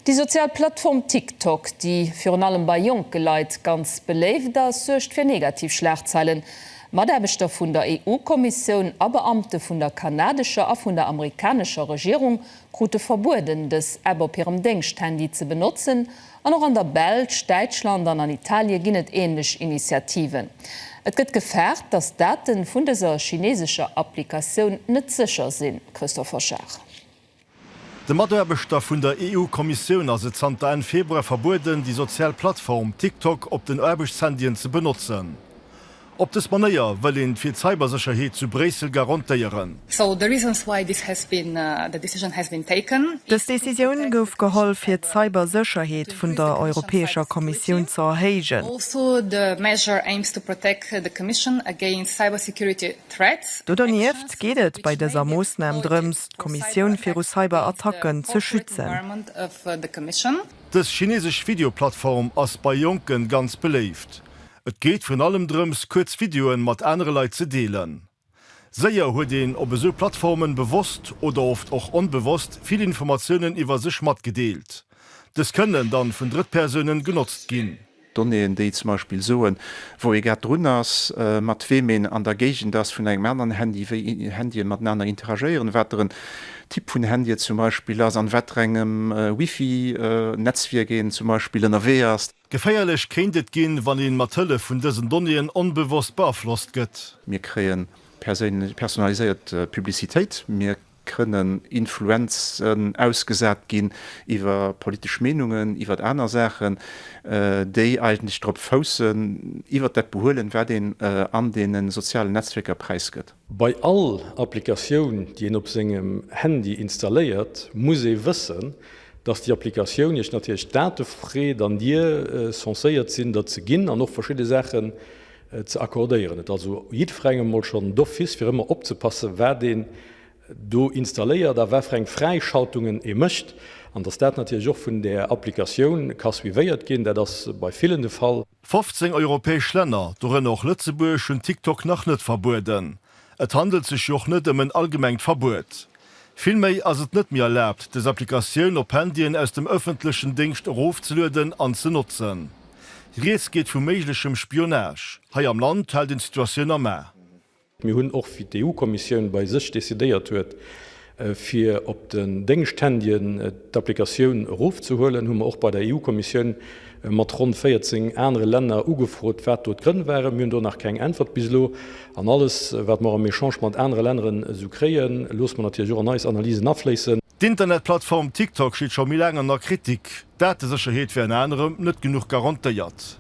Déi sozial Plattform TikTok, déi virun allem bei jonke Leit ganz beléift ass, suergt fir negativ Schlagzeilen. Mataarbechter vun der EU-Kommissioun a Beamte vun der kanadescher a vun der amerikanescher Regierung krute verbueden, dës App op hirem Déngschthandy ze benotzen. An och an der Belsch, Däitschland an an Italie ginn et änlech Initiativen. Et gëtt gefaart, datt d'Date vun dëser chinesescher Applikatioun net sécher sinn. Christophe Hochard. De Mataarbechter vun der EU-Kommissioun ass et zanter Enn Februar verbueden, déi sozial Plattform TikTok op den Aarbechtshandyen ze benotzen. Op dës Manéier wëll een fir d'Cybersécherheet zu Bréissel garantéieren. Dës Decisioun gouf geholl, fir d'Cybersécherheet vun der Europäescher Kommissioun ze erhéijen. Do donieft geet et bei dëser Moossnam drëms, d'Kommissioun viru Cyberattacken ze schützen. Dës chinesesch Videoplattform ass bei Jonken ganz beléift. Et geet virun allem drëms, kuerz Videoen mat anere Leit ze deelen. Séier huet een op esou Plattformen bewosst oder oft och onbewosst vill Informatiounen iwwer sech matgedeelt. Dës kënnen dann vun Drëttpersounen genotzt ginn. Donnéeën, déi zum Beispill soen, wou ee grad drun ass, mat weem een an der Géigend ass vun engem aneren Handy, wéi Handye matenaner interagéieren, wat der en Typ vun Handy et zum Beispill ass, an wat der engem Wifi-Netzwierk een zum Beispill ënnerwee ass. Geféierlech kéint et ginn, wann een mat Hëllef vun dësen Donnéeën onbewosst beaflosst gëtt. Mir kréie personaliséiert Publicitéit, mir kënnen Influenzen ausgesat ginn iwwer politesch Meenungen, iwwer aner Saachen, déi eigentlech drop foussen, iwwer dat Behuelen, wat een an deene sozialen Netzwierker präisgëtt. Bei all Applikatioun, déi een op sengem Handy installéiert, muss ee wëssen, dass déi Applikatioun Iech natierlech Date freet an Dir censéiert sinn, der ze ginn an och verschidde Saachen ze accordéieren. Et also jiddferengem mol schonn d'office fir ëmmer opzepassen, wat een do installéiert a wat fir eng Fräischaltungen ee mécht, an dass dat natierlech och vun där Applikatioun ka suivéiert ginn. Dat ass bei villen de Fall. 15 europäesch Länner, dorënner och Lëtzebuerg, hunn TikTok nach net verbueden. Et handelt sech jo och net ëm en allgemengt Verbuet. Villméi ass et net méi erlaabt, dës Applikatioun op Handyen aus dem ëffentlechen Déngscht erofzelueden an ze notzen. Rieds geet vu méiglechem Spionage. Hei am Land hält een d'Situatioun am A. Mir hunn och, wéi d'EU-Kommissioun bei sech decidéiert huet, fir op den Déngschthandyen d'Applikatioun erofzehuelen, hu mer och bei der EU-Kommissioun mat ronn 14 anere Länner ugefrot, wat do d'Grënn waren. Mir hunn do nach keng Äntwert bis elo. An alles, wat mer am Echange mat anere Länneren esou kréien, loosse mer natierlech och an eis Analysen afléissen. D'Internetplattform TikTok steet scho méi laang an der Kritik. D'Datesécherheet wär ënner anerem net genuch garantéiert.